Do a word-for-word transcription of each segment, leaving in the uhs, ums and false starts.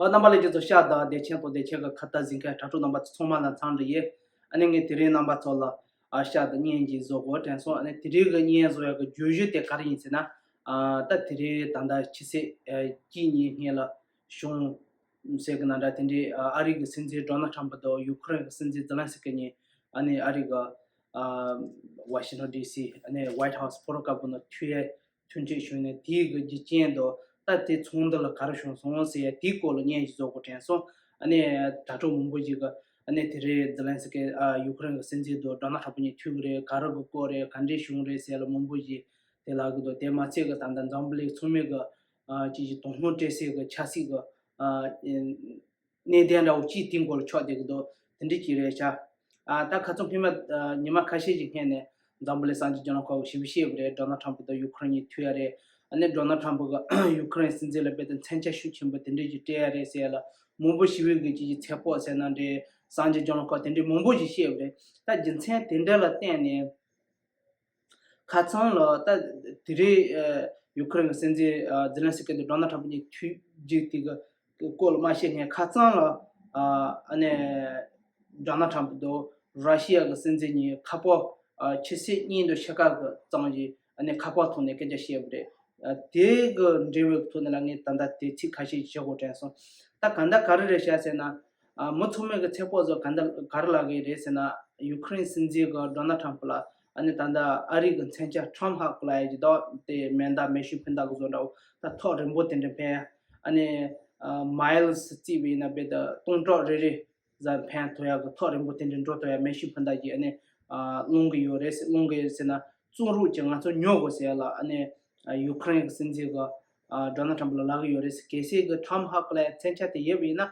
ཨོ། རྣམ་པ་ལྷན་རྒྱས་ཚོ། ཤ་དང་བདེ་ཆེན་དང་བདེ་ཆེན་གྱི་ཁ་བརྡ་གཟིགས་མཁན་དྲ་གྲོགས་རྣམ་པ་ཚོ་ཚང་མ་ལ་འཚམས་འདྲི་ཡིན། ཨ་ནི་ངས་དེ་རིང་རྣམ་པ་ཚོ་ལ་ཨ་ཤ་དང་བརྙན་ཅིག་བཟོ་དགོས་དྲན་སོང་། ཨ་ནི་དེ་རིང་གི་བརྙན་བཟོ་ཡག་གི་བརྗོད་གཞི་དེ་ག་རེ་ཡིན་ཟེར་ན། ཨ་ད་དེ་རིང་ད་ལྟ་ཕྱི་ཚེས་ཨ་གཅིག་ཉིན་སྔོན་ལ་བྱུང་ཟེར་གི་ན་འདྲ། དེ་འདྲའི་ཨ་ཨ་རི་གི་སྲིད་འཛིན་ཌོ་ནལ་ཊམ་པ་དང་ཡུ་ཁུ་རེན་གི་སྲིད་འཛིན་ཛེ་ལན་སི་ཀི་གཉིས་ཨ་ནི་ཨ་རི་གི་ཨ་ཝ་ཤིང་ཊོན་ཌི་སི་ཨ་ནི་ཝའིཊ་ཧའུ་སི་ཕོ་བྲང་དཀར་པོ་ནང་ཐུག་ཡས་མཐུན་འགྱུར་བྱུང་ནས། དེའི་གི་རྒྱུ་རྐྱེན་དང་ད་དེ་ཚོགས་འདུ་ལ་ག་རེ་བྱུང་སོང་ཟེར་ཡ་དེའི་སྐོར་ལ་བརྙན་ཞིག་བཟོ་དགོས་དྲན་སོང་། ཨ་ནི་དྲ་གྲོགས་མང་པོ་ཞིག་གིས་ཨ་ནི་དེ་རིང་ཛེ་ལན་སི་ཀི་ཨ་ཡུ་ཁུ་རེན་གི་སྲིད་འཛིན་དང་ཌོ་ནལ་ཊམ་པ་གཉིས་ཐུག་གི་རེད། ག་རེ་གི་སྐོར་རེད། ག་འདྲས་བྱུང་རེད་ཟེར་ཡ་ལ་མང་པོ་ཞིག་དེ་ལབ་གི་འདུག་དེ་མ་ཚད་གི་ད་ལྟ་འཛམ་བུ་གླིང་ཚང་མས་གི་ཨ་ཅིག་ཅིག་དོ་སྣང་སྤྲད་སའི་གི་ཆབ་སྲིད་གི་ཨ་གནད་དོན་འདྲ་བོ་གཅིག་དེའི་སྐོར་ལ་ཆགས་བསྡད་ཀྱི་འདུག་དེ་འདྲ་ཅིག་རེད་ཤག་ཨ་ད་ཁ་སང་ཕྱི་མ་ཨ་ཉི་མ་ཁ་ཤས་ཤིག་སྔོན་ནས་འཛམ་བུ་གླིང་གསར་འགྱུར་བརྒྱུད་ལམ་ཁག་གིས་ཞིབ་བཤད་པ་རེད། ཌོ་ནལ་ཊམ་པ་དང་ཡུ་ཁུ་རེན་གཉིས་ཐུག་ཡ་རེད། ཨ་ནི་ཌོ་ནལ་ཊམ་པ་གིས་ཡུ་ཁུ་རེན་སྲིད་འཛིན་ལ་རྦད་དེ་མཚོན་ཆ་ཤུགས་ཆེན་པོ་དེ་འདྲ་ཞིག་སྤྲད་ཡ་རེད་ཟེར་ཡ་ལ་མང་པོ་ཞིག་གིས་ཅིག་ཅིག་ཚོད་དཔག་ཟེར་ན་འདྲ། གསར་འགྱུར་བརྒྱུད་ལམ་ཁག་དེ་འདྲ་མང་པོ་ཞིག་བཤད་པ་རེད། ད་རྒྱུ་མཚན་དེ་འདྲ་ལ་བརྟེན་ནས། ཁ་སང་ལ་ད་དེ་རིང་ཨ་ཡུ་ཁུ་རེན་གྱི་སྲིད་འཛིན་ཨ་ཛེ་ལན་སི་ཀི་དང་ཌོ་ནལ་ཊམ་པ་གཉིས་ཐུག་རྒྱུ་དེ་གི་སྐོར་ལ་མ་བཤད་སྔོན། ཁ་སང་ལ་ཨ་ཨ་ནི་ཌོ་ནལ་ཊམ་པ་དང་ར་ཤི་ཡ་གི་སྲིད་འཛིན་གཉིས་ཁ་པར་ཨ་ཕྱི་ཚེས་གཉིས་དང་ཕྱེད་ཀ་གི་ཙམ་གྱི་ཨ་ནི་ཁ་པར་ཐོག་ནས་སྐད་ཆ་བཤད་པ་རེད། ཨ་དེ་གི་འབྲེལ་བའི་ཐོག་ནས་ལ་ངས་ད་ལྟ་དེ་ཚིག་ཁ་ཤས་བཤད་དགོས་དྲན་སོང་། ད་གང་ལྟར་ག་རེ་རེད་ཤག་ཟེར་ན། ཨ་མི་ཚང་མས་གི་ཚོད་དཔག་བཟོ་ག་འདྲ་ག་རེ་ལབ་གི་རེད་ཟེར་ན། ཡུ་ཁུ་རེན་སྲིད་འཛིན་གི་ཌོ་ནལ་ཊམ་པ་ལ་ཨ་ནི་ད་ལྟ་ཨ་རི་གི་མཚོན་ཆ་ཊམ་ཧག་ལབ་ཡ་ཅིག་འདུག་དེ་མེ་མདའ་མེ་ཤིང་འཕུར་མདའ་གི་བཟོ་འདྲ་བོ་ད་ཐོག་རིང་པོ་དེ་འདྲ་འཕེན་ཡ། ཨ་ནི་ཨ་མའི་ལི་སི་བརྩིས་པ་ཡིན་ན་རྦད་དེ་སྟོང་ཕྲག་རེ་རེ་ཙམ་འཕེན་ཐུབ་ཡ་གི་ཐོག་རིང་པོ་དེ་འདྲ་འགྲོ་ཐུབ་ཡ་མེ་ཤིང་འཕུར་མདའ་ཅིག་ཨ་ནི་ཨ་སློང་གི་ཡོད་རེད་ཟེར། སློང་གི་ཡོད་ཟེར་ན་བཙོང་རོགས་ཀྱིས་ང་ཚོ་ཉོ་དགོས་ཟེར་ཡ་ལ་ཨ་ནི་ཨ་ཡུ་ཁུ་རེན་གི་སྲིད་འཛིན་གི་ཨ་ཌོ་ནལ་ཊམ་པ་ལ་ལབ་གི་ཡོད་རེད་ཟེར། གལ་སྲིད་གི་ཊམ་ཧག་ལབ་ཡ་མཚོན་ཆ་དེ་ཡོད་པ་ཡིན་ན།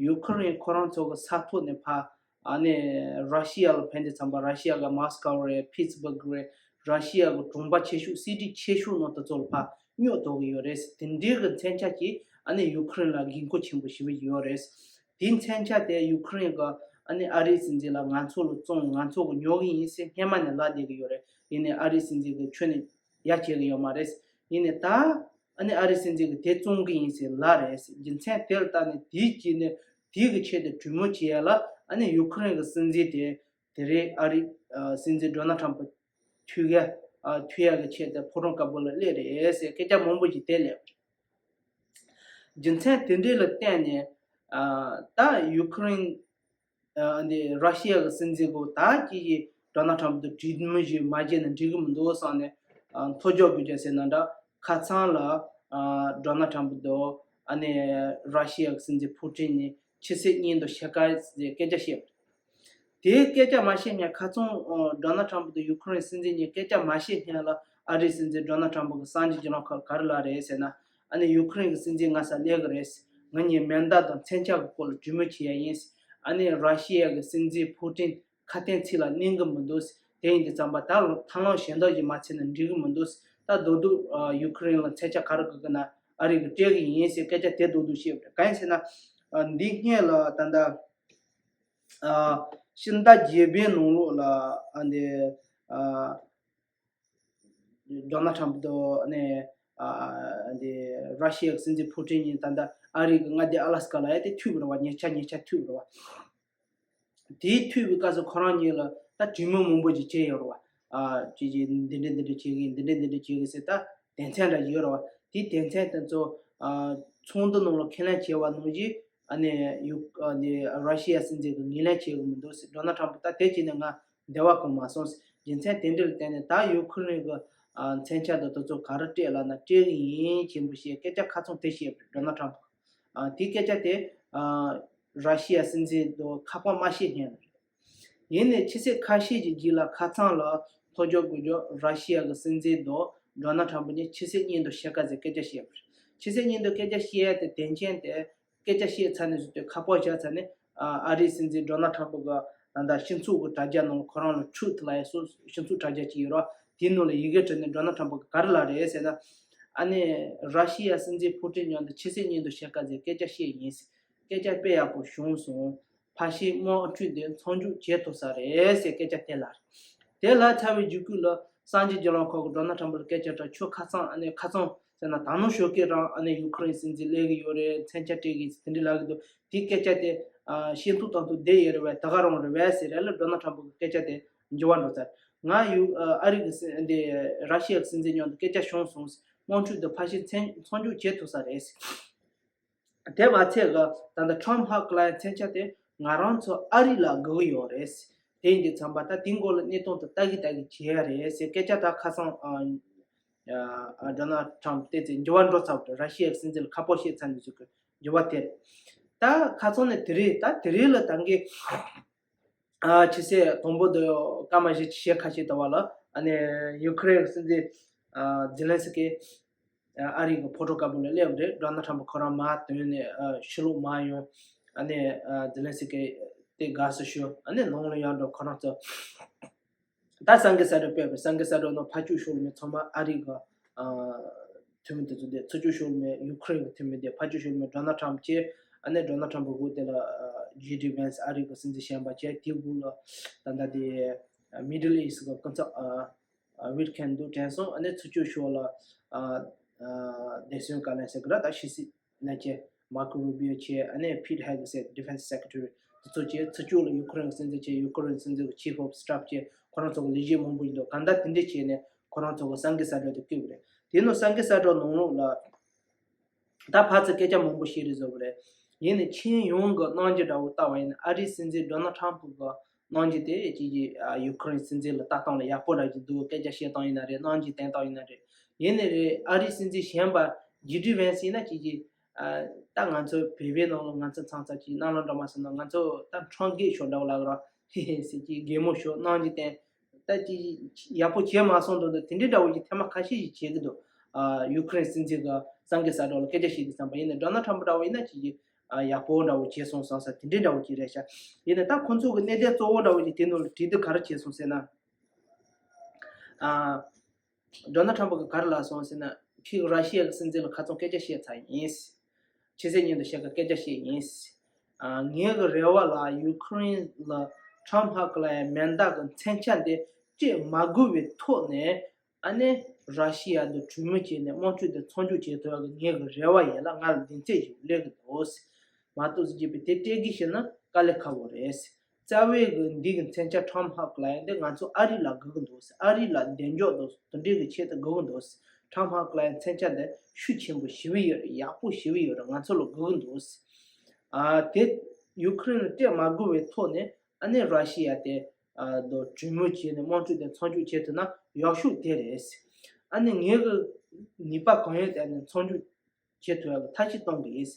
ཡུ་ཁུ་རེན་ཁོ་རང་ཚོ་གི་ས་ཐོག་ནས་ཕར་ཨ་ནི་ར་ཤི་ཡ་ལ་ཕན་དུས་ཙམ་པ། ར་ཤི་ཡ་གི་མོ་སི་ཀོ་རེད། ཕིཊ་སི་བྷག་རེད། ར་ཤི་ཡ་གི་གྲོང་པ་ཆེ་ཤོས་སི་ཊི་ཆེ་ཤོས་ནང་དེ་ཚོ་ལ་ཕར་སྙོག་ཐུབ་ཀྱི་ཡོད་རེད། དེ་འདྲའི་གི་མཚོན་ཆ་ཅིག་ཨ་ནི་ཡུ་ཁུ་རེན་ལ་དགོས་མཁོ་ཆེན་པོ་ཞེ་པོ་ཅིག་ཡོད་རེད། དེའི་མཚོན་ཆ་དེ་ཡུ་ཁུ་རེན་གི་ཨ་ནི་ཨ་རིའི་སྲིད་འཛིན་ལ་ང་ཚོ་ལ་བཙོང་། ང་ཚོ་གི་ཉོ་གི་ཡིན་ཟེར་སྔོན་མ་ནས་ལབ་བསྡད་ཀྱི་ཡོད་རེད། ཡིན་ནའི་ཨ་རིའི་སྲིད་འཛིན་གི་ཁྱོན་ནས་ཡ་བྱེད་ཀྱི་ཡོད་མ་རེད། ཡིན་ནའི་ད་ཨ་ནི་ཨ་རིའི་སྲིད་འཛིན་གི་དེ་བཙོང་གི་ཡིན་ཟེར་ལབ་རེད། རྒྱུ་མཚན་དེ་ལ་བལྟས་ནས་དེའི་རྗེས་ནས་དེའི་གི་ཆེད་དུ་གྲོས་མོལ་བྱེད་ཡ་ལ་ཨ་ནི་ཡུ་ཁུ་རེན་གི་སྲིད་འཛིན་དེ་དེ་རིང་ཨ་རི་ཨ་སྲིད་འཛིན་ཌོ་ནལ་ཊམ་པ་ཐུག་ཡ་ཨ་ཐུག་ཡ་གི་ཆེད་དུ་ཕོ་བྲང་དཀར་པོ་ལ་སླེབས་རེད་ཟེར་སྐད་ཆ་མང་པོ་ཞིག་དེ་སླེབས། རྒྱུ་མཚན་དེ་འདྲ་ལ་བརྟེན་ནས་ཨ་ད་ཡུ་ཁུ་རེན་ཨ་འདི་ར་ཤི་ཡ་གི་སྲིད་འཛིན་གོ་ད་ཅི་ཡིས་ཌོ་ནལ་ཊམ་པ་དང་གྲོས་མོལ་ཞིག་མ་བྱས་ན་འགྲིག་གི་མི་འདུག་བསམ་ནས་ཨ་མཐོ་རྒྱག་དགོས་ཀྱང་ཟེར་ན་འདྲ། ཁ་སང་ལ་ཨ་ཌོ་ནལ་ཊམ་པ་དང་ཨ་ནི་ར་ཤི་ཡ་གི་སྲིད་འཛིན་ཕུ་ཀྲིན་གཉིས་ཕྱི་ཚེས་གཉིས་དང་ཕྱེད་ཀ་ཟེར་སྐད་ཆ་བཤད་པ་རེད། དེའི་སྐད་ཆ་མ་བཤད་སྔོན། ཁ་སང་ཨ་ཌོ་ནལ་ཊམ་པ་དང་ཡུ་ཁུ་རེན་སྲིད་འཛིན་གཉིས་སྐད་ཆ་མ་བཤད་སྔོན་ལ་ཨ་རིའི་སྲིད་འཛིན་ཌོ་ནལ་ཊམ་པ་གི་གསར་འགྱུར་བརྒྱུད་ལམ་ཁག་ལ་ག་རེ་ལབ་རེད་ཟེར་ན། ཨ་ནི་ཡུ་ཁུ་རེན་གྱི་སྲིད་འཛིན་ང་སར་སླེབས་ཀྱི་རེད། ང་གཉིས་མེ་མདའ་དང་མཚོན་ཆ་གི་སྐོར་ལ་གྲོས་མོལ་བྱེད་ཡ་ཡིན། ཨ་ནི་ར་ཤི་ཡ་གི་སྲིད་འཛིན་ཕུ་ཀྲིན་ཁ་དན་ཚིག་ལ་གནས་ཀྱི་མི་འདུག་དེ་ཡིན་དུས་ཙམ་པ་ད་ལོ་ཐབས་ལམ་གཞན་དག་ཅིག་མ་བྱས་ན་འགྲིག་གི་མི་འདུག་ད་རྡོག་རྡོག་ཨ་ཡུ་ཁུ་རེན་ལ་མཚོན་ཆ་ག་རེ་དགོས་ཀྱི་ན་ཨ་རི་གིས་སྤྲད་ཀྱི་ཡིན་ཟེར་སྐད་ཆ་དེ་རྡོག་རྡོག་བཤད་པ་རེད། གང་ཡིན་ཟེར་ན་ཨ་འདི་སྔོན་ལ་ད་ལྟ་ཨ་ཕྱི་ཟླ་བརྒྱད་པའི་ནང་ལོགས་ལ་ཨ་འདི་ཨ་ཌོ་ནལ་ཊམ་པ་དང་ཨ་ནི་ཨ་འདི་ར་ཤི་ཡ་གི་སྲིད་འཛིན་ཕུ་ཀྲིན་གཉིས་ད་ལྟ་ཨ་རི་གི་མངའ་སྡེ་ཨ་ལ་སི་ཀ་ལ་ཡ་དེ་ཐུག་པ་རེད་བ། ཉེ་ཆར་ཉེ་ཆར་ཐུག་པ་རེད་བ། དེའི་ཐུག་པའི་སྐབས་སུ་ཁོ་རང་གཉིས་ལ་ད་གྲོས་མོལ་མང་པོ་ཅིག་བྱས་ཡོད་རེད་བ། ཨ་ཅིག་ཅིག་འདི་འདྲ་འདི་འདྲ་བྱེད་ཀྱི་ཡིན། འདི་འདྲ་འདི་འདྲ་བྱེད་ཀྱི་ཟེར་ད་དོན་ཚན་འདྲ་ཡོད་རེད་བ། དེའི་དོན་ཚན་དེ་ཚོ་ཨ་ཚོགས་འདུ་ནང་ལ་ཁས་ལེན་བྱས་པ་ནང་བཞིན་ཨ་ནི་ཡུ་ཨ་ནི་ར་ཤི་ཡ་སྲིད་འཛིན་གྱིས་ངོས་ལེན་བྱེད་ཀྱི་མི་འདུག་ཟེར། ཌོ་ནལ་ཊམ་པ་ད་དེ་བྱས་ནས་ང་འབྲེལ་བ་བསྐུངས་མ་སོང་ཟེར། རྒྱུ་མཚན་དེ་འདྲ་ལ་བརྟེན་ནས་ད་ཡུ་ཁུ་རེན་གྱི་ཨ་མཚོན་ཆ་དང་དེ་ཚོ་ག་རེ་སྤྲད་ལབ་ན་སྤྲད་ཀྱི་ཡིན་ཆེན་པོ་བཤད། སྐད་ཆ་ཁ་ཚང་དེ་བཤད་པ་རེད་ཌོ་ནལ་ཊམ་པ། ཨ་དེའི་སྐད་ཆ་དེ་ཨ་ར་ཤི་ཡ་སྲིད་འཛིན་དང་ཁ་པར་མ་བཤད་སྔོན་ལ་རེད། ཡིན་ནའི་ཕྱི་ཚེས་ཁ་ཤས་ཀྱི་རྗེས་ལ་ཁ་སང་ལ་མཐོ་རྒྱག་དགོས་རྒྱུ་ར་ཤི་ཡ་གི་སྲིད་འཛིན་དང་ཌོ་ནལ་ཊམ་པ་གཉིས་ཕྱི་ཚེས་གཉིས་དང་ཕྱེད་ཀ་ཟེར་སྐད་ཆ་བཤད་པ་རེད། ཕྱི་ཚེས་གཉིས་དང་སྐད་ཆ་བཤད་ཡ་དེ་དོན་རྐྱེན་དེ་སྐད་ཆ་བཤད་ཚར་ནས་བཟུང་སྟེ་ཁ་པར་བཞག་ཚར་ནས་ཨ་ཨ་རིའི་སྲིད་འཛིན་ཌོ་ནལ་ཊམ་པ་གི་ད་ལྟ་སྤྱི་ཚོགས་ཀྱི་དྲ་རྒྱ་ནང་ལ་ཁོ་རང་ལ་ཊུ་རུ་ཐི་ལབ་ཡ་སོགས་སྤྱི་ཚོགས་དྲ་རྒྱ་ཅིག་ཡོད་རེད་བ། དེའི་ནང་ལ་ཡི་གེ་བྲིས་ནས་ཌོ་ནལ་ཊམ་པ་གིས་ག་རེ་ལབ་རེད་ཟེར་ན། ཨ་ནི་ར་ཤི་ཡ་སྲིད་འཛིན་ཕུ་ཀྲིན་མཉམ་དུ་ཕྱི་ཚེས་གཉིས་དང་ཕྱེད་ཀ་ཟེར་སྐད་ཆ་བཤད་ཡིན། སྐད་ཆ་དཔེ་ཡག་པོ་བྱུང་སོང་། ཕལ་ཆེར་དམག་འཁྲུག་འདི་མཚམས་འཇོག་བྱེད་ཐུབ་ས་རེད་ཟེར་སྐད་ཆ་དེ་ལབ་རེད། དེ་ལབ་ཚར་བའི་རྗེས་ཁུལ་ལ་གསར་འགྱུར་བརྒྱུད་ལམ་ཁག་གིས་ཌོ་ནལ་ཊམ་པ་ལ་སྐད་ཆ་དྲིས། ཁྱོད་ཁ་སང་ཨ་ནི་ཁ་སང་ ཟེར་ན་ད་ནུ་ཞོགས་ཀས་རང་ཨ་ནི་ཡུ་ཁུ་རེན་སྲིད་འཛིན་སླེབས་ཀྱི་ཡོད་རེད། མཚོན་ཆ་སྤྲད་ཀྱི་དེ་འདྲ་ལབ་ཀྱི་འདུག་དེའི་སྐད་ཆ་དེ་ཨ་ཤེས་ཐུབ་དང་ཐུབ་བསྡད་ཡོད་རེད་བས། ད་ག་རང་རེད་བས་ཟེར་རེད་ལ། ཌོ་ནལ་ཊམ་པུ་གི་སྐད་ཆ་དེ་འགྱུར་བ་འགྲོ་ཚར། ང་ཡུ་ཨ་རི་གི་སྲིད་འདི་ར་ཤི་ཡ་གི་སྲིད་འཛིན་མཉམ་དུ་སྐད་ཆ་བྱུང་སོང་། དམག་འཁྲུག་འདི་ཕལ་ཆེར་མཚམས་མཚམས་འཇོག་བྱེད་ཐུབ་ས་རེད། དེ་མ་ཚད་གི་ད་ལྟ་ཊམ་ཕ་གི་ལ་མཚོན་ཆ་དེ་ང་རང་ཚོ་ཨ་རི་ལ་དགོས་ཀྱི་ཡོད་རེད། དེ་ཡིན་དུས་ཙམ་པ་ད་དེའི་སྐོར་ལ་གནད་དོན་དེ་ལྟ་གི་ལྟ་གི་བྱེད་ཡ་རེད་ཟེར་སྐད་ཆ་ད་ཁ་སང་ཨ་ཨ་ཌོ་ནལ་ཊམ་ཕ་བལྟས་ཚེ་འགྱུར་བ་འགྲོ་ཚར་བ་རེད། ར་ཤི་ཡ་གི་སྲིད་འཛིན་ལ་ཁ་པོ་བཤད་ཚར་ནས་བཟོ་གི་འགྱུར་བ་དེ་རེད། ད་ཁ་སང་ནས་དེ་རེད། ད་དེ་རེད་ལ་ད་གི་ཨ་ཕྱི་ཚེས་དང་པོ་དེ་སྐར་མ་བཞི་ཕྱི་ཁ་ཤས་ད་བར་ལ་ཨ་ནི་ཡུ་ཁུ་རེན་གི་སྲིད་འཛིན་ཨ་ཛེ་ལན་སི་ཀི་ཨ་རི་གི་ཕོ་བྲང་དཀར་པོ་ལ་སླེབས་རེད། ཌོ་ནལ་ཊམ་ཕ་ཁོ་རང་མར་ཐོན་ནས་ཨ་ཕྱི་ལོགས་མར་ཡོང་། ཨ་ནི་ཨ་ཛེ་ལན་སི་ཀི་དེ་དགའ་བསུ་ཞུ། ཨ་ནི་ནང་ལ་ཡར་འགྲོ། ཁོ་རང་ཚོ་ད་སང་གི་ས་རོ་ཕེབས་པ་རེད། སང་གི་ས་རོ་ནང་ཕར་ཕྱོགས་ཕྱོགས་ལ་མི་ཚང་མ་ཨ་རི་གི་ཨ་འཐུས་མི་དེ་ཚོ་དེ། ཚུར་ཕྱོགས་ཕྱོགས་ལ་མི་ཡུ་ཁུ་རེན་གི་འཐུས་མི་དེ། ཕར་ཕྱོགས་ཕྱོགས་ལ་མི་ཌོ་ནལ་ཊམ་ཕ་བྱས། ཨ་ནི་ཌོ་ནལ་ཊམ་ཕ་གི་འོག་དེ་ལ་ཨ་ཇེ་ཌི་ཝན་སི་ཨ་རི་གི་སྲིད་འཛིན་གཞོན་པ་བྱས། དེའི་གུ་ལ་ད་ལྟ་དེ་ཨ་མི་ཌལ་ཨི་སི་ཊི་གི་སྐུ་ཚབ་ཨ་ཨ་ཝིར་ཁན་དུ་དྲན་སོང་། ཨ་ནི་ཚུར་ཕྱོགས་ཕྱོགས་ལ་ཨ་ཨ་བདེ་སྲུང་བཀའ་བློན་ཟེར་གི་ར། ད་ཕྱི་སྲིད་བློན་ཆེན་མར་ཀོ་རུ་བི་ཡོ་བྱས། ཨ་ནི་ཕིཊ་ཧེ་གྷེ་ཟེར་ཌི་ཕེན་སི་སེ་ཀེ་ཊ་རི་དེ་ཚོ་བྱས། ཚུར་ཕྱོགས་ལ་ཡུ་ཁུ་རེན་གི་སྲིད་འཛིན་བྱས། ཡུ་ཁུ་རེན་གི་སྲིད་འཛིན་གི་ཆིཕ་ཨོཕ་སི་ཊབ་བྱས། ཁོ་རང་ཚོ་གི་ལས་བྱེད་མང་པོ་ཡིན་འདུག་གང་ལྟར་དེ་འདྲས་བྱས་ནས་ཁོ་རང་ཚོ་གི་སང་གི་ས་ཁྲ་དེ་བསྐོས་པ་རེད། དེ་ནང་སང་གི་ས་ཁྲ་ནང་ལོགས་ལ་ད་ཕར་ཚུར་སྐད་ཆ་མང་པོ་བཤད་རེས་བཟོ་བ་རེད། ཡིན་ནའི་ཁྱོན་ཡོངས་ཀྱི་གནང་རྒྱུ་འདྲ་བོ་ལྟ་བ་ཡིན་ན། ཨ་རིའི་སྲིད་འཛིན་ཌོ་ནལ་ཊམ་ཕ་གི་གནང་རྒྱུ་དེ་ཅིག་ཅིག་ཨ་ཡུ་ཁུ་རེན་སྲིད་འཛིན་ལ་ལྟ་སྟངས་ལ་ཡག་པོ་འདྲ་ཅིག་འདུག་སྐད་ཆ་བཤད་སྟངས་ཡིན་ན་རེད། གནང་རྒྱུ་བསྟན་སྟངས་ཡིན་ན་རེད། ཡིན་ནའི་རེད། ཨ་རིའི་སྲིད་འཛིན་གཞོན་པ་ཇེ་ཌི་ཝན་སི་ཡིན་ན་ཅིག་ཅིག་ཨ་ད་ང་ཚོ་བོད་པའི་ནང་ལ་ང་ཚོ་ཚང་ཚང་ཅིག་སྣང་ལ་འགྲོ་མ་སོང་ན། ང་ཚོ་ད་ཁྲང་གེ་ཤོ་འདྲ་བོ་ལ་གི་ར་ཧེ་ཧེ་ཟེར་ཅིག་གད་མོ་ཤོར། གནང་རྒྱུ་བསྟན། ད་ཅིག་ཡག་པོ་བྱས་མ་སོང་དོན་དུ་དེ་འདྲའི་འདྲ་བོ་ཅིག་ཐེངས་མ་ཁ་ཤས་ཤིག་བྱེད་ཀྱི་འདུག་ཨ་ཡུ་ཁུ་རེན་སྲིད་འཛིན་གྱི་སང་གི་ས་ཁྲ་ལ་སྐད་ཆ་བཤད་དུས་ཙམ་པ་ཡིན་ན། ཌོ་ནལ་ཊམ་ཕ་འདྲ་བོ་ཡིན་ན་ཅིག་ཅིག་ཨ་ཡག་པོ་འདྲ་བོ་བྱས་སོང་བསམ་ས་དེ་འདྲའི་འདྲ་བོ་ཅིག་རེད་ཤག་ཡིན་ནའི་ད་ཁོང་ཚོ་གི་གནད་དོན་གཙོ་བོ་འདྲ་བོ་ཅིག་དེ་ནང་ལ་དྲིས་དུས་ག་རེ་བྱས་སོང་ཟེར་ན། ཨ་ཌོ་ནལ་ཊམ་ཕ་གིས་ག་རེ་ལབ་སོང་ཟེར་ན། ཁྱེད་ར་ཤི་ཡ་གི་སྲིད་འཛིན་ལ་ཁ་རྩང་སྐད་ཆ་བཤད་ཚར་ཡིན། ཕྱི་ཚེས་ཉིན་དུ་བཤད་ཀ་སྐད་ཆ་བཤད་ཡིན། ཨ་ངའི་གི་རེ་བ་ལ་ཡུ་ཁུ་རེན་ལ་ཊམ་ཕ་གི་ལ་ཡ་མེ་མདའ་གི་མཚོན་ཆ་འདི་སྤྲད་མ་དགོས་པའི་ཐོག་ནས། ཨ་ནི་ར་ཤི་ཡ་འདི་གྲོས་མོལ་བྱས་ནས་དམག་འཁྲུག་འདི་མཚམས་འཇོག་བྱེད་ཐུབ་ཡ་གི་ངའི་གི་རེ་བ་ཡོད་ལ། ང་ལ་གདེང་ཚོད་ཞིག་སླེབས་ཀྱི་འདུག་མ་གཏོགས་ཟེར་གྱི་པའི་དེ་སྤྲད་གི་ཞེ་ན་དཀའ་ལས་ཁག་པོ་རེད། རྩ་བའི་གི་འདི་གི་མཚོན་ཆ་ཊམ་ཕ་གི་ལ་ཡ་འདི་ང་ཚོ་ཨ་རི་ལ་དགོས་ཀྱི་འདུག་ཨ་རི་ལ་གདེང་འཇོག་དང་དེ་འདྲའི་གི་ཆེད་དུ་དགོས་ཀྱི་འདུག་ཊམ་ཕ་གི་ལ་ཡ་མཚོན་ཆ་འདི་ཤུགས་ཆེན་པོ་ཞེ་པོ་ཡོད་རེད། ཡག་པོ་ཞེ་པོ་ཡོད་རེད། ང་ཚོ་ལ་དགོས་ཀྱི་འདུག་ཨ་དེ་ཡུ་ཁུ་རེན་ལ་སྤྲད་མ་དགོས་པའི་ཐོག་ནས། ཨ་ནི་ར་ཤི་ཡ་དེ་ཨ་དང་གྲོས་མོལ་བྱས་ནས་དམག་འཁྲུག་དེ་མཚམས་འཇོག་བྱེད་ཐུབ་ན་ཡག་ཤོས་དེ་རེད། ཨ་ནི་ངས་གི་ནུས་པ་གང་ཡོད་བཏོན་ནས་མཚམས་འཇོག་བྱེད་ཐུབ་ཡག་གི་ཐབས་ཤེས་གཏོང་གི་ཡིན།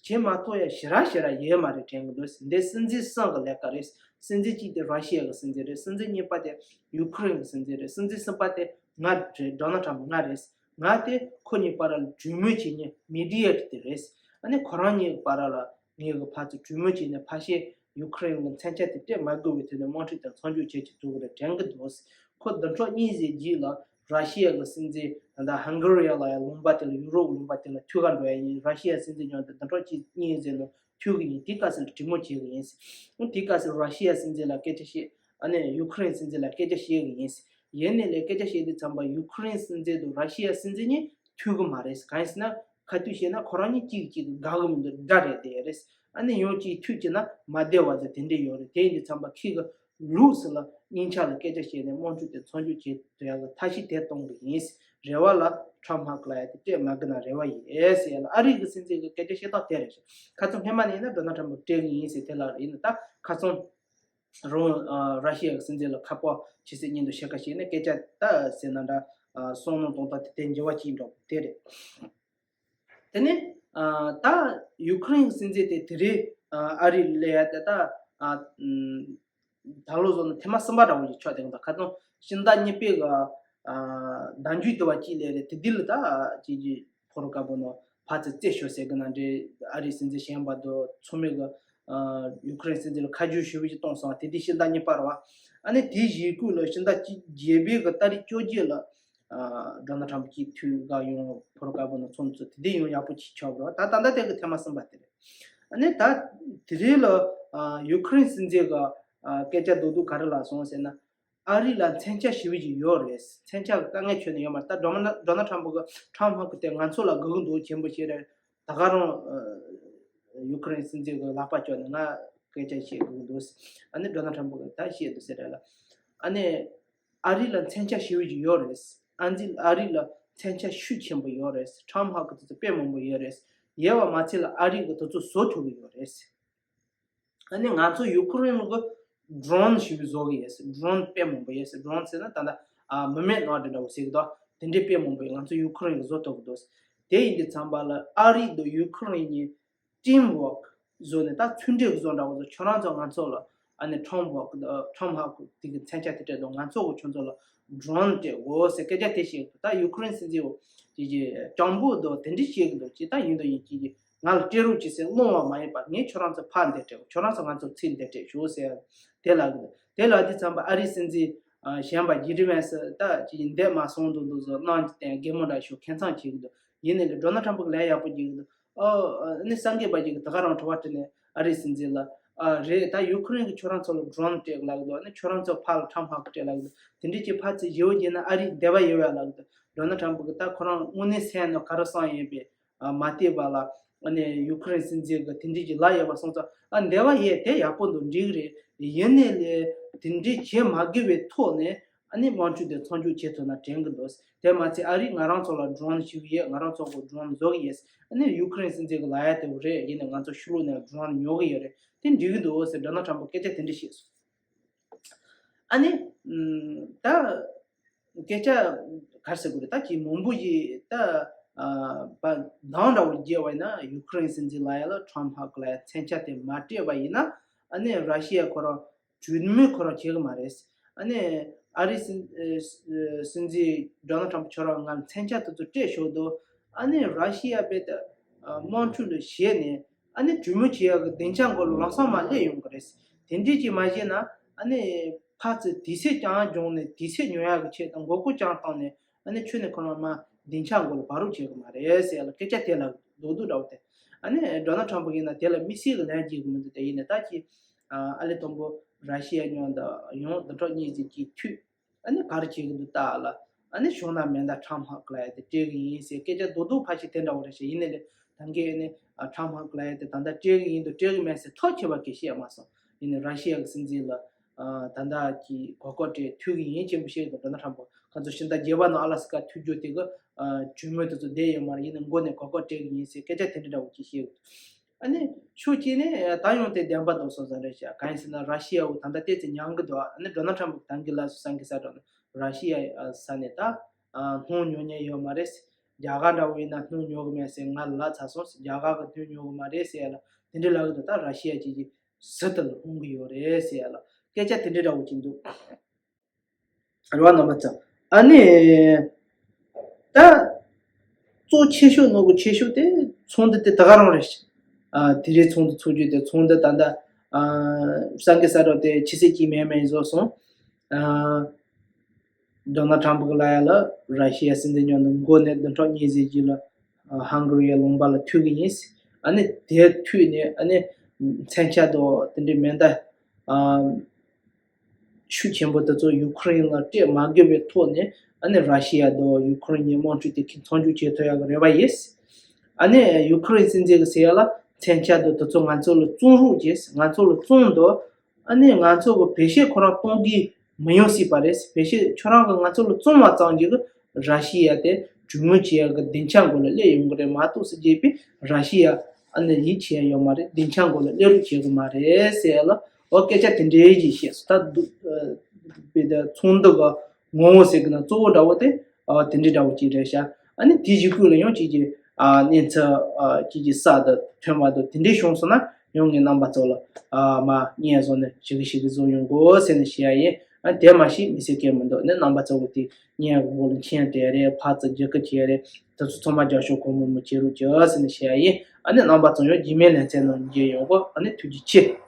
བྱེད་མ་ཐུབ་ཡག་ཞེ་དྲག་ཞེ་དྲག་ཡོད་མ་རེད་དྲན་གི་འདུག་འདི་སྲིད་འཛིན་གསུམ་གི་ལས་ཀ་རེད། སྲིད་འཛིན་གཅིག་དེ་ར་ཤི་ཡ་གི་སྲིད་འཛིན་རེད། སྲིད་འཛིན་གཉིས་པ་དེ་ཡུ་ཁུ་རེན་གི་སྲིད་འཛིན་རེད། སྲིད་འཛིན་གསུམ་པ་དེ་ང་རེད། ཌོ་ནལ་ཊམ་ཕ་ང་རེད། ང་དེ་ཁོ་གཉིས་བར་ལ་གྲོས་མོལ་བྱེད་མཁན་མི་ཌི་ཡེ་ཊར་དེ་རེད། ཨ་ནི་ཁོ་རང་གཉིས་བར་ལ་ངས་གི་ཕར་ཚུར་གྲོས་མོལ་བྱས་ནས་ཕར་ཤེས་ཡུ་ཁུ་རེན་ལ་མཚོན་ཆ་དེ་སྤྲད་མ་དགོས་པའི་དོན་དུ་དམག་འཁྲུག་དེ་མཚམས་འཇོག་བྱེད་ཀྱི་འདུག་རེད་དྲན་གི་འདུག་ཁོ་བདུན་ཕྲག་གཉིས་ཙམ་རྗེས་ལ་ར་ཤི་ཡ་གི་སྲིད་འཛིན་ད་ལྟ་ཧང་ག་རི་ཡ་ལ་ཡ་ལུང་པ་དེ་ལ་ཡུ་རོབ་ལུང་པ་དེ་ལ་ཐུག་ག་འགྲོ་ཡ་ཡིན། ར་ཤི་ཡ་སྲིད་འཛིན་མཉམ་དུ་བདུན་ཕྲག་གཅིག་གཉིས་ཙམ་ནང་ཐུག་གི་ཡིན། དེའི་སྐབས་སུ་གྲོས་མོལ་བྱེད་གི་ཡིན། དེའི་སྐབས་སུ་ར་ཤི་ཡ་སྲིད་འཛིན་ལ་སྐད་ཆ་བཤད། ཨ་ནི་ཡུ་ཁུ་རེན་སྲིད་འཛིན་ལ་སྐད་ཆ་བཤད་གི་ཡིན། ཡིན་ནའི་ལས་སྐད་ཆ་བཤད་དུས་ཙམ་པ་ཡུ་ཁུ་རེན་སྲིད་འཛིན་དང་ར་ཤི་ཡ་སྲིད་འཛིན་གཉིས་ཐུག་གི་མ་རེད། གང་ཡིན་ཟེར་ན། ཁ་ཐུག་བཤད་ན་ཁོ་རང་གཉིས་གཅིག་གིས་གཅིག་དགའ་གི་མི་འདུག་དགྲ་རེད་དེ་རེད། ཨ་ནི་ཡང་གཅིག་ཐུག་བྱས་ན་མ་བདེ་བ་དང་དེ་འདྲ་ཡོད་རེད། དེ་ཡིན་དུས་ཙམ་པ་ཁྱེད་ཀྱི་ལུགས་སྲོལ་ལ་སྙིང་ཆ་ལ་སྐད་ཆ་བཤད་ནས་དམག་འཁྲུག་དེ་མཚམས་འཇོག་བྱེད་ཐུབ་ཡག་གི་ཐབས་ཤེས་དེ་གཏོང་གི་ཡིན། རེ་བ་ལ་ཊམ་ཕ་གི་ལ་ཡ་དེ་སྤྲད་མ་དགོས་ན་རེ་བ་ཡོད་ཟེར་ཡ་ལ་ཨ་རི་གི་སྲིད་འཛིན་གྱི་སྐད་ཆ་བཤད་སྟངས་དེ་རེད་ཤག་ཁ་སང་སྔོན་མ་ནས་ཡིན་ན་ཌོ་ནལ་ཊམ་ཕ་སྤྲད་གི་ཡིན་ཟེར་དེ་ལ་ཡིན་ན། ད་ཁ་སང་རང་ཨ་ར་ཤི་ཡ་གི་སྲིད་འཛིན་ལ་ཁ་པར་ཕྱི་ཚེས་གཉིས་དུ་ཕྱེད་ཀ་བྱས་ནས་སྐད་ཆ་ད་ཟེར་ན་འདྲ། ཨ་བསམ་བློ་གཏོང་སྟངས་དེ་དེ་འགྱུར་བ་གཅིག་འགྲོ་དེ་རེད། དེ་ནས་ཨ་ད་ཡུ་ཁུ་རེན་གྱི་སྲིད་འཛིན་དེ་དེ་རིང་ཨ་ཨ་རི་ལ་ཡ་དེ་ད་ཨ་ད་ལོ་བཟོ་ན་ཐེངས་མ་གསུམ་པ་འདྲ་བོ་ཞིག་ཆགས་བསྡད་ཀྱི་འདུག་ཁ་སང་ཕྱི་ཟླ་གཉིས་པའི་གི་ཨ་ཟླ་མཇུག་དུ་བ་གཅིག་ལས་རེད། དེ་དུས་ལ་ད་ཅིག་ཅིག་ཕོ་རོ་དཀར་པོ་ནང་ཕར་ཚུར་རྩད་ཞོར་ཟེར་གི་ན་འདྲ། ཨ་རིའི་སྲིད་འཛིན་གཞོན་པ་དང་ཚང་མས་གི་ཨ་ཡུ་ཁུ་རེན་སྲིད་འཛིན་ལ་ཁ་རྒྱུན་ཞུ་བ་ཞིག་གཏོང་སོང་བ། དེ་དུས་ཕྱི་ཟླ་གཉིས་པ་རེད་བ། ཨ་ནི་དེའི་གཞུག་གུ་ལ་ཕྱི་ཟླ་གཅིག་བརྒྱད་པའི་གི་ཏ་རིག་བཅོ་བརྒྱད་ལ་ཨ་ཌོ་ནལ་ཊམ་ཕ་གཅིག་ཐུག་ག་ཡོང་། ཕོ་རོ་དཀར་པོ་ནང་ཚང་མ་ཚོ་དེ་དུས་ཡང་ཡག་པོ་ཅིག་ཆགས་པ་རེད་བ། ད་ད་ལྟ་དེ་གི་ཐེངས་མ་གསུམ་པ་དེ་རེད། ཨ་ནི་ད་དེ་རིང་ལ་ཨ་ཡུ་ཁུ་རེན་སྲིད་འཛིན་གི་ཨ་སྐད་ཆ་རྡོག་རྡོག་ག་རེ་ལབ་སོང་ཟེར་ན། ཨ་རི་ལ་མཚོན་ཆ་ཞེ་པོ་ཅིག་ཡོད་རེད། མཚོན་ཆ་གི་དཀའ་ངལ་ཁྱོན་ནས་ཡོད་མ་རེད། ད་ཌོ་ནལ་ཌོ་ནལ་ཊམ་པ་གི་ཊམ་ཧ་གི་དེ་ང་ཚོ་ལ་དགའ་གི་འདུག་ཆེན་པོ་བྱས་རེད། ད་ག་རང་ཡུ་ཁུ་རེན་སྲིད་འཛིན་གི་ལག་པ་ཅོག་ནས་ང་སྐད་ཆ་བཤད་དགོས་ཀྱི་འདུག་ཨ་ནི་ཌོ་ནལ་ཊམ་པ་གི་ད་བཤད་འདུག་ཟེར་རེད་ལ། ཨ་ནི་ཨ་རི་ལ་མཚོན་ཆ་ཞེ་པོ་ཅིག་ཡོད་རེད། ཨ་ནི་ཨ་རི་ལ་མཚོན་ཆ་ཤུགས་ཆེན་པོ་ཡོད་རེད། ཊམ་ཧ་གི་དེ་ཚོ་དཔེ་མང་པོ་ཡོད་རེད། ཡོད་པ་མ་ཚད་ལ་ཨ་རི་གི་དེ་ཚོ་བཟོ་ཐུབ་ཀྱི་ཡོད་རེད། ཨ་ནི་ང་ཚོ་ཡུ་ཁུ་རེན་གི་ཌོ་རོན་ཞེ་པོ་བཟོ་གི་ཡོད། ཌོ་རོན་དཔེ་མང་པོ་ཡོད། ཌོ་རོན་ཟེར་ན་ད་ལྟ་ཨ་མི་མེད་ནོར་འདྲ་འདྲ་བོ་ཟེར་གི་འདུག་དེ་འདྲའི་དཔེ་མང་པོ་ཡོད། ང་ཚོ་ཡུ་ཁུ་རེན་གི་བཟོ་ཐུབ་ཀྱི་འདུག་དེ་ཡིན་དུས་ཙམ་པ་ལ་ཨ་རི་དང་ཡུ་ཁུ་རེན་གཉིས་ཊིམ་ཝོག་བཟོས་ནས་ད་མཚོན་ཆ་གི་བཟོ་འདྲ་བོ་བཟོ། ཁྱོད་རང་ཚོ་ང་ཚོ་ལ་ཨ་ནི་ཊམ་ཧ་གི་ཊམ་ཧ་གི་དེ་གི་མཚོན་ཆ་དེ་སྤྲད་དང་། ང་ཚོ་གི་ཁྱོད་ཚོ་ལ་ཌོ་རོན་སྤྲད་དགོས་ཟེར་སྐད་ཆ་དེ་བཤད་གི་འདུག་ད་ཡུ་ཁུ་རེན་སྲིད་འཛིན་འོ་ཅིག་གིས་སྤྱང་པོ་འདུག་དེ་འདྲ་བཤད་གི་འདུག་ཅིག་ད་ཡིན་དང་ཡིན་གཅིག་གིས་ང་ལ་སྤྲད་རོགས་གྱིས་ཟེར་སློང་བ་མ་ཡིན་པ། ངས་ཁྱོད་རང་ཚོ་ཕར་འདེད་སྤྲད། ཁྱོད་རང་ཚོ་ང་ཚོ་ཚུར་འདེད་སྤྲད་ཤོག་ཟེར་དེ་ལབ་གི་འདུག་དེ་ལབ་དུས་ཙམ་པ་ཨ་རིའི་སྲིད་འཛིན་ཨ་གཞན་པ་ཇེ་ཌི་ཝན་སི་ད་ཅིག་འདེད་མ་སོང་འདུག་འདུག་བཟོ་གནང་གི་བསྟན་གད་མོ་འདྲ་ཞིག་ཁེངས་མཚམས་བྱེད་གི་འདུག་ཡིན་ནའི་ལས་ཌོ་ནལ་ཊམ་པ་གི་ལས་ཡག་པོ་བྱེད་གི་འདུག་ཨོ་ཨ་ནི་སངས་རྒྱས་པ་ཅིག་གིས་ད་ག་རང་དྲི་བ་དྲིས་ནས་ཨ་རིའི་སྲིད་འཛིན་ལ། ཨ་རེད། ད་ཡུ་ཁུ་རེན་གྱིས་ཁྱོད་རང་ཚོ་ལ་ཌོ་རོན་སྤྲད་ལབ་གི་འདུག་ཨ་ནི་ཁྱོད་རང་ཚོ་ཕར་ལ་ཊམ་ཧ་གི་སྤྲད་ལབ་གི་འདུག་དེ་འདྲའི་ཅིག་ཕར་ཚུར་ཞེ་པོ་བྱས་ན་ཨ་རི་འདོད་པ་ཡོད་པ་ལབ་གི་འདུག་ཌོ་ནལ་ཊམ་པ་གིས་ད་ཁོ་རང་དངོས་གནས་སེམས་ནང་ག་རེ་བསམ་ཡོད་པས་ཨ་མ་བལྟས་པ་ལ། ཨ་ནི་ཡུ་ཁུ་རེན་སྲིད་འཛིན་གྱིས་དེ་འདྲའི་ཅིག་ལབ་ཡོད་པ་སོང་ཙང་། ཨ་འདོད་པ་ཡོད། དེ་ཡག་པོ་འདུག་འགྲིག་གི་རེད། ཡིན་ནའི་ལས་དེ་འདྲའི་བྱེད་མ་དགོས་པའི་ཐོག་ནས་ཨ་ནི་དམག་འཁྲུག་དེ་མཚམས་འཇོག་བྱེད་ཐུབ་ན་དྲན་གི་འདུག་དེ་མ་ཚད་ཨ་རིས་ང་རང་ཚོ་ལ་ཌོ་རོན་ཞིག་ཡོད། ང་རང་ཚོ་གི་ཌོ་རོན་བཟོ་གི་ཡོད། ཨ་ནི་ཡུ་ཁུ་རེན་སྲིད་འཛིན་གྱིས་ལབ་ཡ་དེ་རེད། ཡིན་ནའི་ང་ཚོ་ཕྱི་ལོགས་ནས་ཌོ་རོན་ཉོ་གི་ཡོད་རེད། དེ་འགྲིག་གི་འདུག་ཟེར་ཌོ་ནལ་ཊམ་པ་སྐད་ཆ་དེ་འདྲ་བཤད་སོང་། ཨ་ནི་ད་སྐད་ཆ་ག་རེ་ཟེར་དགོས་རེད། ད་ཅིག་མང་པོ་ཞིག་ད་ཨ་པ་འདང་འདྲ་བོ་བརྒྱབ་པ་ཡིན་ན། ཡུ་ཁུ་རེན་སྲིད་འཛིན་ལབ་ཡ་ལ་ཊམ་ཧ་གི་ལབ་ཡ་མཚོན་ཆ་དེ་མ་སྤྲད་པ་ཡིན་ན། ཨ་ནི་ར་ཤི་ཡ་ཁོ་རང་གྲོས་མོལ་ཁོ་རང་བྱེད་གི་མ་རེད། ཨ་ནི་ཨ་རིའི་སྲིད་ཨ་སྲིད་འཛིན་ཌོ་ནལ་ཊམ་པ་ཁྱོད་རང་ང་མཚོན་ཆ་དེ་ཚོ་སྤྲད་ཆོག་འདུག་ཨ་ནི་ར་ཤི་ཡ་བས་ད་ཨ་དམག་འཁྲུག་ལ་ཞེད་ནས་ཨ་ནི་གྲོས་མོལ་བྱེད་ཡག་གི་སྡིངས་ཆ་མགོ་ལ་ལམ་སང་མར་སླེབས་ཡོང་གི་རེད། དེ་འདྲས་ཅིག་མ་བྱས་ན་ཨ་ནི་ཕར་ཚུར་དུས་ཚོད་རྐྱང་སྦྱོང་ནས་དུས་ཚོད་ཉོ་ཡག་གི་ཆེད་དུ་མགོ་སྐོར་རྐྱང་བཏང་ནས། ཨ་ནི་ཁྱོད་ནས་ཁོ་རང་མར་སྡིངས་ཆ་མགོ་ལ་བབས་རོགས་བྱེད་གི་མ་རེད་ཟེར་ཡ་ལ་སྐད་ཆ་དེ་ལ་རྡོག་རྡོག་འདྲ་བོ་དེ། ཨ་ནི་ཌོ་ནལ་ཊམ་པ་ཡིན་ན་དེ་ལ་དམིགས་བསལ་གྱི་ལན་རྒྱག་གི་མི་འདུག་དེ་ཡིན་ནའི་ད་ཅིག་ཨ་ཨ་ལེ་དང་པོ་ར་ཤི་ཡ་མཉམ་དུ་ཡང་བདུན་ཕྲག་གཉིས་ཙམ་གྱི་མཐུད། ཨ་ནི་ག་རེ་བྱེད་གི་འདུག་ལྟ་ལ། ཨ་ནི་བྱུང་ན་མེད་ན་ཊམ་ཧ་གི་ལབ་ཡ་དེ་སྤྲད་གི་ཡིན་ཟེར་སྐད་ཆ་རྡོག་རྡོག་ཕར་ཞིག་དེ་འདྲ་བོ་རེད་ཤག་ཡིན་ནའི་ལས་ད་གིན་ཨ་ནི་ཨ་ཊམ་ཧ་གི་ལབ་ཡ་དེ་ད་ལྟ་སྤྲད་གི་ཡིན་འདུག་སྤྲད་གི་མེད་ཟེར་ཐག་ཆོད་པ་གི་བཤད་མ་སོང་། ཡིན་ནའི་ར་ཤི་ཡ་གི་སྲིད་འཛིན་ལ་ཨ་ད་ལྟ་གི་གོ་སྐབས་སྤྲད་ཐུབ་གི་ཡིན་ཅེས་པོ་བཤད་གི་འདུག་ཌོ་ནལ་ཊམ་པ། ཁོ་ཚོ་ཕྱི་ཟླ་བརྒྱད་པ་ནང་ཨ་ལ་སི་ཀ་ཐུག་རྒྱུ་དེ་གི་ཨ་གྲོས་མོལ་དེ་ཚོ་བསྡད་ཡོད་མ་རེད། ཡིན་ནའི་མགོ་ནས་གོ་སྐབས་སྤྲད་གི་ཡིན་ཟེར་སྐད་ཆ་དེ་འདྲ་འདྲ་བོ་ཅིག་བཤད་གི་འདུག་ཨ་ནི་ཕྱོགས་གཅིག་ནས་ད་ཡོང་དེ་བདེན་པ་འདུག་བསམ་བསམ་རེད་ཤག་གང་ཡིན་ཟེར་ན་ར་ཤི་ཡ་བོ་ད་ལྟ་ཏོག་ཙམ་མྱངས་གི་འདུག་ཨ་ནི་ཌོ་ནལ་ཊམ་པ་ད་གིན་ལ་སུ་སང་གི་ས་འགྲོ་ན་ར་ཤི་ཡ་ས་ནས་ད་ཨ་སྣུམ་ཉོ་མཁན་ཡོད་མ་རེད། རྒྱ་གར་འདྲ་བོ་ཡིན་ན་སྣུམ་ཉོ་གི་མེད་ཟེར་ང་ལ་ལབ་ཚར་སོང་། རྒྱ་གར་གི་སྣུམ་ཉོ་གི་མ་རེད་ཟེར་ཡ་ལ་དེ་འདྲ་ལབ་གི་འདུག་ད་ར་ཤི་ཡ་ཅིག་ཅིག་ཟི་ཏི་ལ་ལྷུང་གི་ཡོད་རེད་ཟེར་ཡ་ལ་སྐད་ཆ་དེ་འདྲ་འདྲ་བོ་ཅིག་འདུག་རེད་བ་རྣམ་པ་ཚོ། ཨ་ནི་ད་གཙོ་ཆེ་ཤོས་ནོར་གི་ཆེ་ཤོས་དེ་ཚོགས་འདུ་དེ་ད་ག་རང་རེད། ཨ་དེ་རིང་ཚོགས་འདུ་ཚོགས་རྒྱུ་དེ་ཚོགས་འདུ་ད་ལྟ་ཨ་སང་གི་ས་རོ་དེ་ཕྱི་ཚེས་གཅིག་མེད་མེད་བཟོ་སོང་། ཨ་ཌོ་ནལ་ཊམ་པ་གི་ལབ་ཡ་ལ་ར་ཤི་ཡ་སྲིད་འཛིན་མཉམ་དུ་མགོ་ནས་བདུན་ཕྲག་གཉིས་ཙམ་གྱི་ལ་ཨ་ཧང་ག་རི་ཡའི་ལུང་པ་ལ་ཐུག་གི་ཡིན། ཨ་ནི་དེ་ཐུག་ནས་ཨ་ནི་མཚོན་ཆ་དང་དེ་འདྲའི་མེ་མདའ་ཨ་ཤུགས་ཆེན་པོ་དེ་ཚོ་ཡུ་ཁུ་རེན་ལ་སྤྲད་མ་དགོས་པའི་ཐོག་ནས། ཨ་ནི་ར་ཤི་ཡ་དང་ཡུ་ཁུ་རེན་གཉིས་དམག་འཁྲུག་དེ་མཚམས་འཇོག་བྱེད་ཐུབ་ཡག་གི་རེ་བ་ཡོད། ཨ་ནི་ཡུ་ཁུ་རེན་སྲིད་འཛིན་གྱིས་ཟེར་ཡ་ལ་མཚོན་ཆ་དང་དེ་ཚོ་ང་ཚོ་ལ་བཙོང་རོགས་བྱེད། ང་ཚོ་ལ་བཙོང་དང་། ཨ་ནི་ང་ཚོ་གི་བེད་སྤྱོད་ཁོ་རང་གཏོང་གི་མི་ཡོང་སྲིད་པ་རེད། བེད་སྤྱོད་ཁྱོད་རང་གིས་ང་ཚོ་ལ་བཙོང་བ་ཙམ་གྱིས་ར་ཤི་ཡ་དེ་གྲོས་མོལ་བྱེད་ཡག་གི་སྡིངས་ཆ་མགོ་ལ་སླེབས་ཡོང་གི་རེད་མ་གཏོགས་ཟེར་བྱས་པས། ར་ཤི་ཡ་ཨ་ནི་ཡིད་ཆེས་ཡ་ཡོད་མ་རེད། སྡིངས་ཆ་མགོ་ལ་སླེབས་རོགས་བྱེད་གི་མ་རེད་ཟེར་ཡ་ལ། འོ་སྐད་ཆ་དེ་འདྲའི་ཅིག་བཤད་སོང་། ད་འདུག་ཨ་པའི་ད་ཚོགས་འདུ་གི་ངོ་བོ་ཟེར་གི་ན་གཙོ་བོ་འདྲ་བོ་དེ་ཨ་དེ་འདྲའི་འདྲ་བོ་ཅིག་རེད་ཤག་ཨ་ནི་དེ་གཞུག་གུ་ལ་ཡང་ཅིག་ཅིག་ཨ་གནས་ཚུལ་ཨ་ཅིག་ཅིག་གསར་དུ་ཐོན་པ་འདུག་དེ་འདྲའི་བྱུང་སོང་ན་ཡང་ངས་རྣམ་པ་ཚོ་ལ་ཨ་མར་སྙན་བཟོ་ནས་ཞིག་ཞིག་བཟོ་ཡོང་དགོས་ཟེར་ནས་བཤད་ཡ་ཡིན། ཨ་དེ་མ་གཞི་མི་ཟེར་གལ་མི་འདུག་ཨ་ནི་རྣམ་པ་ཚོ་གི་དེ་སྙན་གོ་ལ་མཁྱེན་དེ་རེད། ཕར་ཚུར་རྒྱུད་སྐུལ་བྱས་རེད། དེ་ཚོ་ཚང་མ་རྒྱབ་སྐྱོར་གང་མང་མང་བྱེད་རོགས་བྱེད་ཟེར་ནས་བཤད་ཡ་ཡིན། ཨ་ནི་རྣམ་པ་ཚོ་ཡང་རྗེས་མའི་ལེ་ཚན་ནང་མཇལ་ཡོང་གོ་ཨ་ནི་ཐུགས་རྗེ་ཆེ།